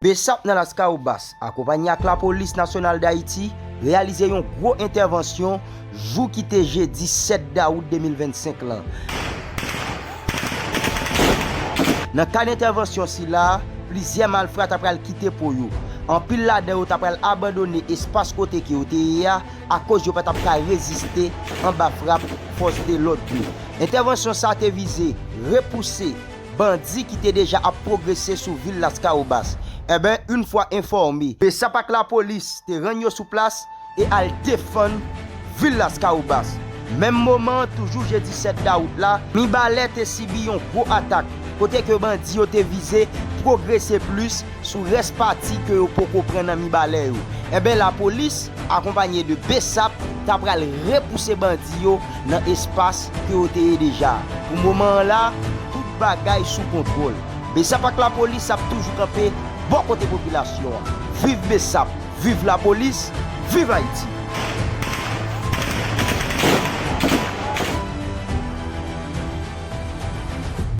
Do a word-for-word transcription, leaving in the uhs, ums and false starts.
BSAP nan Laskawobas, akonpanye ak Lapolis Nasyonal Dayiti, reyalize yon gwo entèvansyon jou ki te jedi sèt dawout de mil vennsenk lan. Nan kad entèvansyon sila, plizyè malfra ta pral kite po yo. Anpil ladan yo ta pral abandone espas kote ke yo te ye a, akoz yo pa t ap ka reziste anba frap fòs de lòd yo. Entèvansyon sa te vize repouse bandi ki te deja ap pwogrese sou vil Laskawobas. Enben, yon fwa enfòme, BSAP ak lapolis te rann yo sou plas e al defann vil Laskawobas. Menm moman an, toujou jedi sèt dawout la, Mibalè te sibi yon gwo atak, kote ke bandi yo te vize pwogrese plis sou rès pati ke yo poko pran nan Mibalè yo. Enben, lapolis, akonpanye de BSAP, ta pral repouse bandi yo nan espas ke yo te ye deja. Pou moman an la, tout bagay sou kontwòl. BSAP ak lapolis ap toujou kanpe bò kote popilasyon an. Viv BSAP, viv lapolis, viv Ayiti!